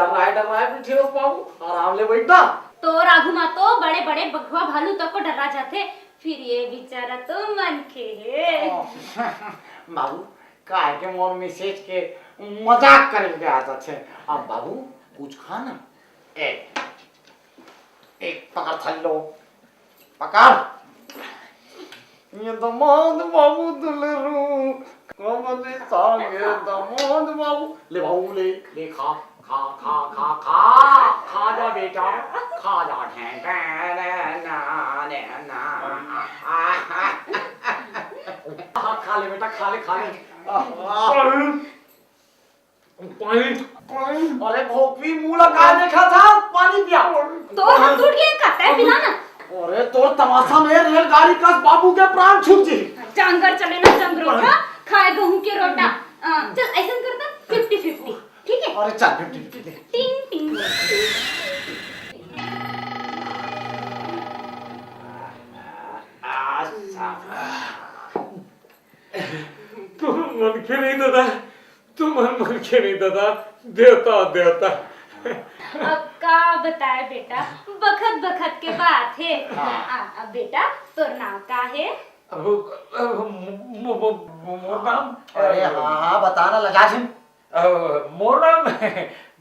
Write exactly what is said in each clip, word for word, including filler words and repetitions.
डर्राए डर्राए बइठे हस बाबू, आराम ले बइठ ना। तोर आघू मा तो बड़े बड़े बघवा भालू तको डर्रा जाथे, फिर ये बिचारा तो मनखे हे। बाबू, काय के मोर मिसेज के मजाक करे के आदत हे। अब बाबू, कुछ खा ना। ए, ए, पकड़ थल्लो, पकड़। ये दमांद बाबू दुलरू, कमली सांगे दमांद बाबू। ले बाबू, ले, ले खा, खा, खा, खा, खा, खा जा बेटा, खा जा। ढें, ढें, ढें, ना, ने, ना। आ, आ, आ। खा ले बेटा, खा ले, खा ले। आ, आ। पानी, पानी। अरे भोपी, मुंह ला का देखत हस? पानी पिया। तोर हाथ टूट गया का? तैं पिला ना। अरे तोर तमाशा में रेलगाड़ी कस बाबू के प्राण छूट जी। डांगर चले ना डंगरोटा, खाए गहूं के रोटा। हाँ, चल अइसन करता fifty fifty, ठीक है? अरे चल fifty fifty दे। टिंग टिंग। अच्छा। तुम मनखे नहीं दादा, तुमन मनखे नहीं दादा, देवता, देवता। अब का बताए बेटा, बखत बखत के बात हे। हाँ। आ, अब बेटा, तोर नाम का हे? अब, अब मो-, मो-, मो-, मोर नाम, अरे हाँ, हाँ, बता ना, लजा झिन। अ, मोर नाम,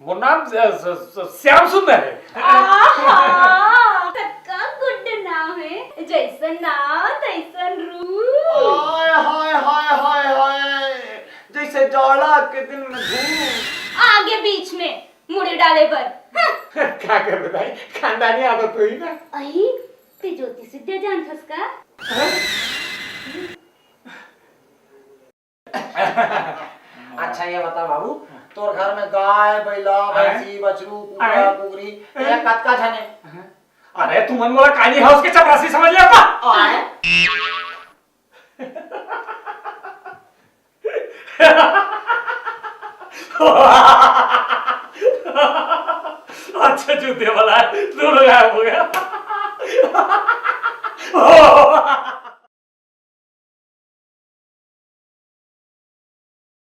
मोर नाम स-, स-, स-, श्याम सुंदर हे। आहा, कतका good नाम हे, जइसन नाम तइसन रूप। हाय, हाय, हाय, हाय, हाय। जइसे जाड़ा के दिन में धूप। आगे बीच में मुड़ी डाले बर। हाँ। का करबे दाई, खानदानी आदत होही ना। अही, ते ज्योतिष विद्या जानथस का? हाँ? अच्छा, ये बता बाबू, तोर घर में गाय, बैला, हैं? भैंसी, बछरू, कुकरा, हैं? कुकरी, हैं? ये कतका झन हे? अरे, तुमन मोला कानी हाउस के चपरासी समझ लेहा का? आय। अच्छा, जूते वाला हे, दोनों गायब हो गया।